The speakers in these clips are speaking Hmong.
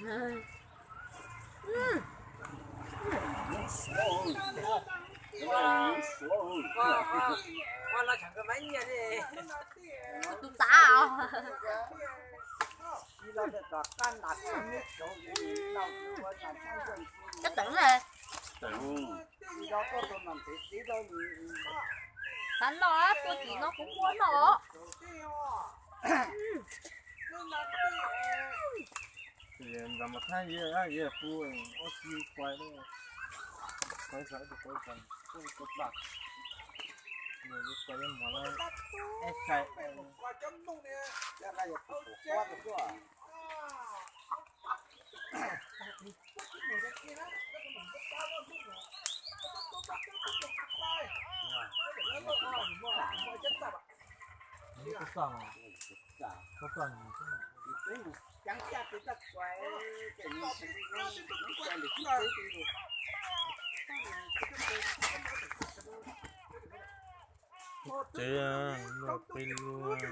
Tus tav os. Kab teev ne. Xav noj tua tim no kuv muab noj. Tsev, lub no peb lub,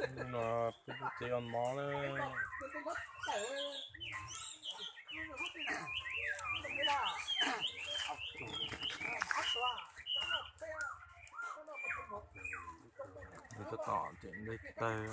lub no peb lub tsev ua mov na. Nws tab tom nqi tawg.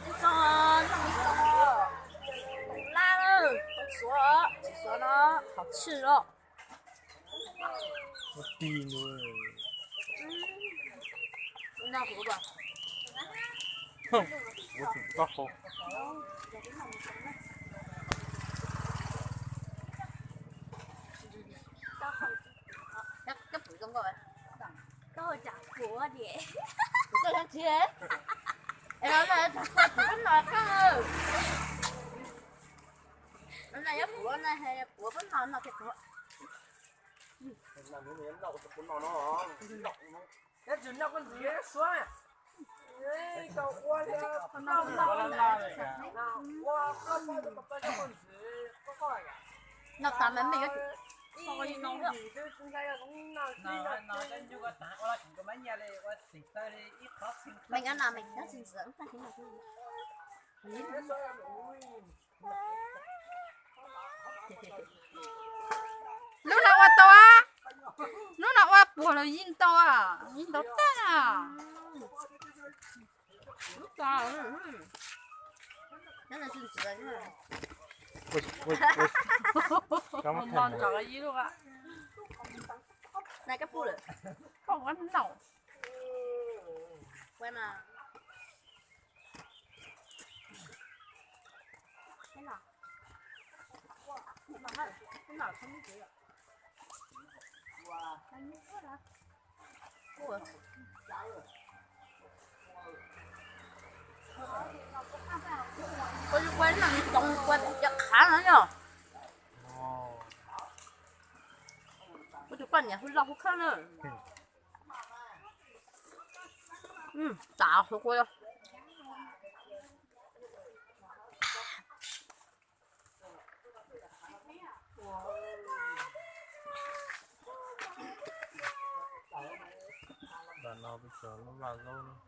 Ib txog, ib txog lab lawm, tsis xuav, tsis xuav no, qhov tshwm los. Tig ntua. Ua tus toj hau. Koj puv zoo nkauj, koj ua cas puv diam? Kuv koj tsis, es no no tsis tau puv koj no koj. No no yuav puv no, puv koj no no thiaj puv. Nyob tsis noj koj ntxiv suab. Noj tas mas mej yuav tsum li no. Mej nyob no mej nyob tsis ntxiv tag kis no. Lub no ua tau, lub no ua puag los yeej ntau, yeej ntau tag. Lub no tsis ntxiv. Ua no ntawm ib lub. Nai kab pum lawm. Koj ua no. Ua li ua li no cov qhav no yog. Kuv tus poj niam hu loj hu khawb na. Tav hauv kuv. Ntawm no peb tso lub vaj zaub.